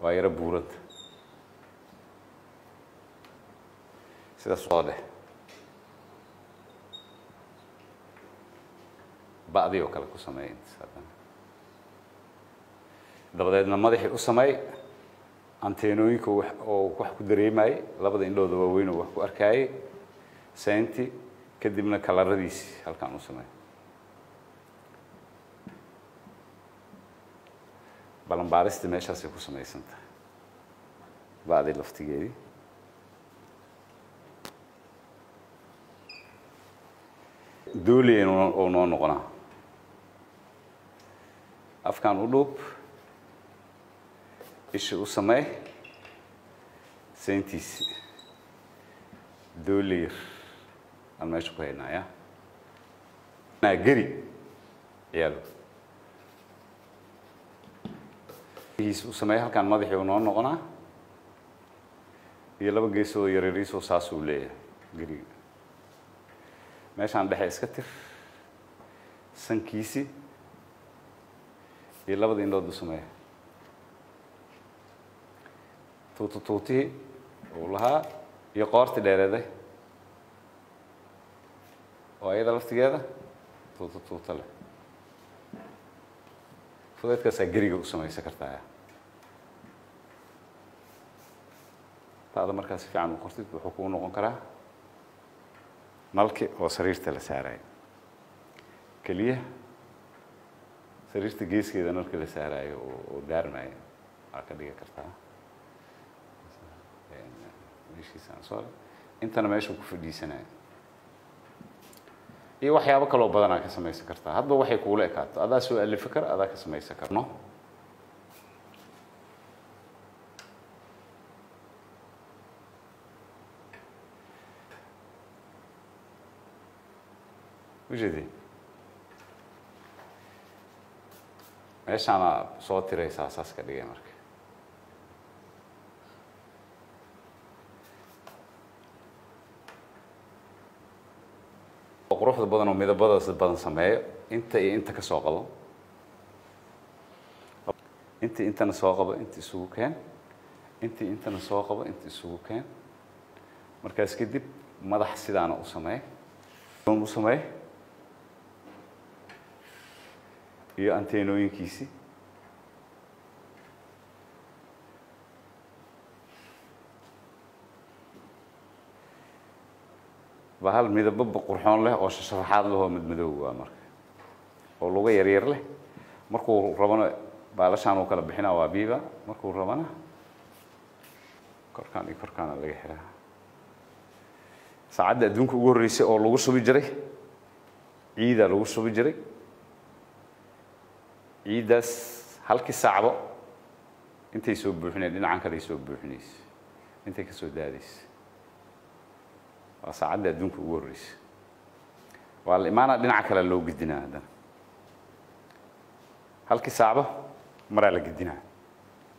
Waa yaro buuranta. Sidaas soo dheh. Ba'dii oo kale ku sameey intaas haddana. Dabadeedna madaxii u sameey anteenooyinka oo wax ku dareemayay, labada indhooda waaweyn oo wax ku arkayay, seynti, kadibna kalaradiisi halkaan u sameey. Balanbaaristii meeshaasay ku samaysan tahay. Ba'dii laftigeedii. Dooliyen oo noo noqonaa. Afkaan u dhuub, isha u samee, seyntiisi. Dooliyar aan meesha ku haynaa. Geri ciyaalo. U sameey halkaan madaxii uu noo noqonaa. Iyo laba geesoo yaryariisoo saas uu leeyahay geriga. Meeshaan dhexe iska tir. Sankiisi iyo labada indhood u sameeya. Tuuto tuutihii uu lahaa iyo qoorti dheereeday. Oo iyada laftigeeda tuuto tuuto leh. Fudeedkaasaa geriga u samaysan kartaa. Taada markaa si fiican u qortid wuxuu kuu noqon karaa nalki oo sariirta la saarayo. Keliya sariirta geeskeeda nalki la saarayo oo daarmayo waa ka dhigi kartaa. Meeshiisa aan soo intana meeshuu ku fadhiisanayo. Iyo waxyaabo kaloo badan aad ka samaysan kartaa. Hadba waxay kuula ekaato. Adaa soo alifi kara, adaa ka samaysan kara. No? Ujeedin. Meeshaana soo tiraysaa saas ka dhigay marka. Quruxda badan oo midabadaas badan sameeyo, inta iyo inta ka soo qabo. Inta intana soo qabo, inta isugu keen. Inta intana soo qabo, inta isugu keen. Markaas kadib madax sidaana u sameey. U sameey. Iyo anteenooyinkiisi. Bahal midabo qurxoon leh oo sharaxaad leh oo madmadow waa marka. Oo lugo yar yar leh. Markuu rabana baalashaan uu kala bixinaa waa biiba, markuu rabana korkaan iyo korkaan laga xiraa. Saacadda adduunka ugu horreysay oo lagu shubi jiray, ciida lagu shubi jiray. Ciidaas halkii saacbo intay soo buuxinayeen, dhinacan kale ay soo buuxinayso, intay ka soo daadayso. Waa saacadda adduunka ugu horreysay. Waa la imaanaa dhinaca kale loo gudinaa haddana. Halkii saacbo maraa la gudinaa,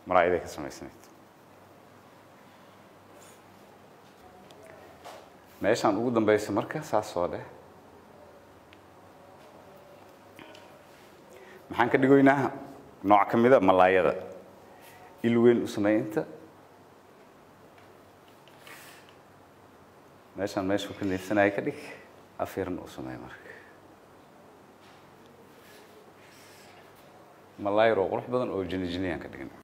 maraa iday ka samaysanayd. Meeshaan ugu dambaysa marka saas soo dheh. Maxaan ka dhigoynaa nooc ka mid ah malaayada. Il weyn u sameey inta. Meeshaan meeshu ka neefsanaya ka dhig, afirna u sameey marka. Malaay oo qurux badan oo jini jiniyaan ka dhignaa.